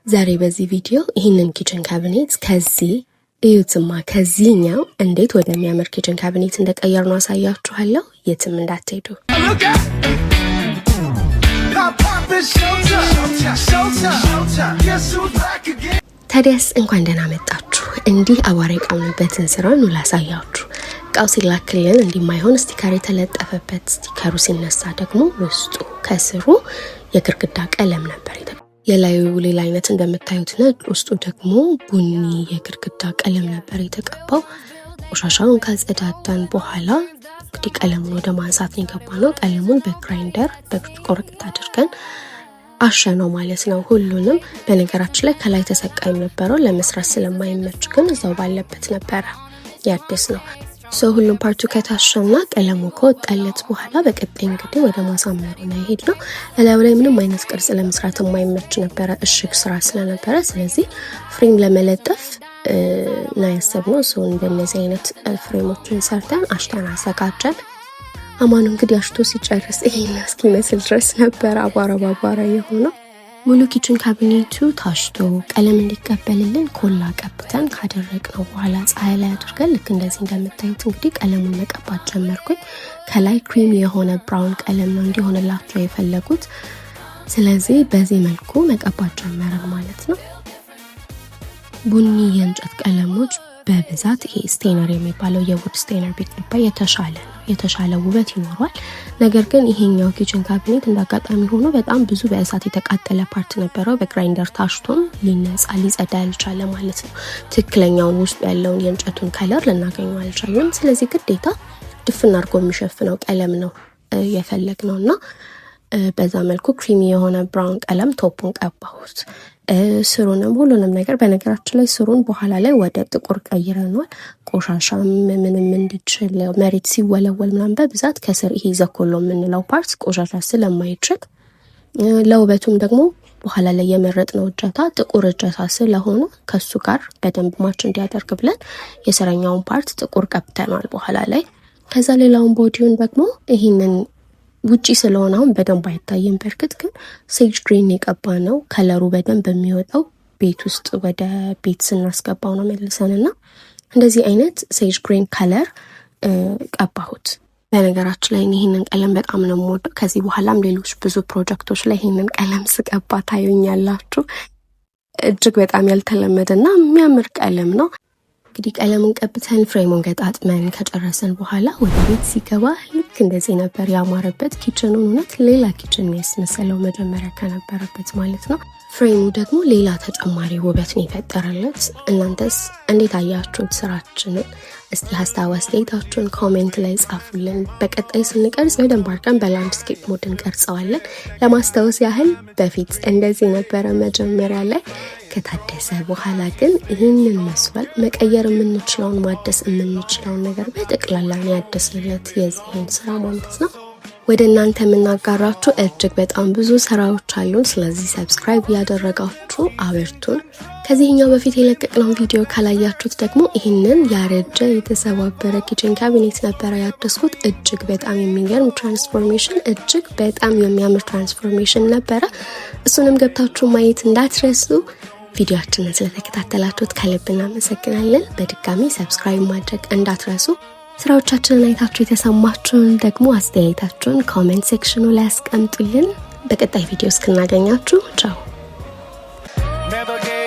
ዛሬ በዚህ ቪዲዮ ይህንን kitchen cabinet ከዚህ እዩትማ፣ ከዚህኛው እንዴት ወደሚያምር kitchen cabinet እንደቀየርነው አሳያችኋለሁ። የትም እንዳትሄዱ። Look out! Pop, pop, it's showtime. Showtime. Showtime. Guess who's back again? ታዲያስ እንኳን ደህና መጣችሁ። እንዲህ አቧራ የቃምንበትን ስራ ኑ ላሳያችሁ። እቃው ሲላክልን እንዲማይሆን sticker የተለጠፈበት፣ sticker ኡ ሲነሳ ደግሞ ውስጡ ከስሩ የግርግዳ ቀለም ነበር። የላዩ ሌላ አይነት እንደምታዩት ነጭ፣ ውስጡ ደግሞ ቡኒ የግርግዳ ቀለም ነበር የተቀባው። ቆሻሻውን ካጸዳዳን በኋላ እንግዲህ ቀለሙን ወደ ማንሳት ነው የገባነው። ቀለሙን በ grinder በብርጭቆ ወረቀት አድርገን አሸነው ማለት ነው ሁሉንም። በነገራችን ላይ ከላይ ተሰቃይም ነበረው፣ ለመስራት ስለማይመች ግን እዛው ባለበት ነበረ ያደስነው። So ሁሉም part ኡ ከታሸና ቀለሙ ከወጣለት በኋላ በቀጣይ እንግዲህ ወደ ማሳመሩ ነው የሄድነው። እላዩ ላይ ምንም አይነት ቅርጽ ለመስራት የማይመች ነበረ፣ እሽግ ስራ ስለነበረ። ስለዚህ frame ለመለጠፍ ነው ያሰብነው። So እንደነዚህ አይነት frame ኦችን ሰርተን አሽተን አዘጋጀን። አማኑ እንግዲህ አሽቶ ሲጨርስ ይሄን እስኪመስል ድረስ ነበር አቧራ በአቧራ የሆነው። ሙሉ kitchen cabinet ኡ ታሽቶ ቀለም እንዲቀበልልን ኮላ ቀብተን ካደረቅነው በኋላ ፀሐይ ላይ አድርገን ልክ እንደዚህ እንደምታዩት እንግዲህ ቀለሙን መቀባት ጀመርኩኝ። ከላይ ክሪም የሆነ brown ቀለም ነው እንዲሆንላቸው የፈለጉት። ስለዚህ በዚህ መልኩ መቀባት ጀመርን ማለት ነው። ቡኒ የእንጨት ቀለሞች በብዛት ይሄ stainer የሚባለው የ wood stainer ቢቀባ የተሻለ ነው፣ የተሻለ ውበት ይኖረዋል። ነገር ግን ይሄኛው kitchen cabinet እንደ አጋጣሚ ሆኖ በጣም ብዙ በእሳት የተቃጠለ part ነበረው። በ grinder ታሽቶም ሊነጻ ሊጸዳ ያልቻለ ማለት ነው። ትክክለኛውን ውስጡ ያለውን የእንጨቱን color ልናገኘው አልቻልንም። ስለዚህ ግዴታ ድፍን አድርጎ የሚሸፍነው ቀለም ነው የፈለግነው እና በዛ መልኩ creamy የሆነ brown ቀለም top ኡን ቀባሁት። ስሩንም ሁሉንም ነገር፣ በነገራችን ላይ ስሩን በኋላ ላይ ወደ ጥቁር ቀይረነዋል። ቆሻሻም ምንም እንዲችል፣ መሬት ሲወለወል ምናምን በብዛት ከስር ይሄ ዘኮሎ የምንለው part ቆሻሻ ስለማይችል፣ ለውበቱም ደግሞ በኋላ ላይ የመረጥነው እጀታ ጥቁር እጀታ ስለሆነ ከሱ ጋር በደንብ match እንዲያደርግ ብለን የስረኛውን part ጥቁር ቀብተነዋል በኋላ ላይ። ከዛ ሌላውን body ውን ደግሞ ይህንን ውጪ ስለሆነ አሁን በደንብ አይታይም። በእርግጥ ግን sage green የቀባነው። Color ኡ በደንብ የሚወጣው ቤት ውስጥ ወደ ቤት ስናስገባው ነው መልሰን እና እንደዚህ አይነት sage green color ቀባሁት። በነገራችን ላይ ይህንን ቀለም በጣም ነው የምወደው። ከዚህ በኋላም ሌሎች ብዙ ፕሮጀክቶች ላይ ይህንን ቀለም ስቀባ ታዩኛላችሁ። እጅግ በጣም ያልተለመደ እና የሚያምር ቀለም ነው። እንግዲህ ቀለሙን ቀብተን frame ኡን ገጣጥመን ከጨረስን በኋላ ወደ ቤት ሲገባ ልክ እንደዚህ ነበር ያማረበት። Kitchen ኡን እውነት ሌላ kitchen ያስመሰለው መጀመሪያ ከነበረበት ማለት ነው። Frame ኡ ደግሞ ሌላ ተጨማሪ ውበት ነው የፈጠረለት። እናንተስ እንዴት አያችሁት ስራችንን? እስቲ ሀሳብ አስተያየታችሁን comment ላይ ጻፉልን። በቀጣይ ስንቀርጽ በደንብ አድርገን በ landscape mode እንቀርጸዋለን። ለማስታወስ ያህል በፊት እንደዚህ ነበረ መጀመሪያ ላይ፣ ከታደሰ በኋላ ግን ይህንን መስሏል። መቀየር የምንችለውን፣ ማደስ የምንችለውን ነገር በጠቅላላ ያደስንለት የዚህን ስራ ማለት ነው። ወደ እናንተ የምናጋራችሁ እጅግ በጣም ብዙ ስራዎች አሉን። ስለዚህ subscribe እያደረጋችሁ አበርቱን። ከዚህኛው በፊት የለቀቅነውን ቪዲዮ ካላያችሁት ደግሞ ይህንን ያረጀ የተሰባበረ kitchen cabinet ነበረ ያደስኩት። እጅግ በጣም የሚገርም transformation፣ እጅግ በጣም የሚያምር transformation ነበረ። እሱንም ገብታችሁ ማየት እንዳትረሱ። ቪዲዮአችንን ስለተከታተላችሁት ከልብ እናመሰግናለን። በድጋሚ subscribe ማድረግ እንዳትረሱ። ስራዎቻችንን አይታችሁ የተሰማችሁን ደግሞ አስተያየታችሁን comment section ኡ ላይ ያስቀምጡልን። በቀጣይ ቪዲዮ እስክናገኛችሁ ቻው። Never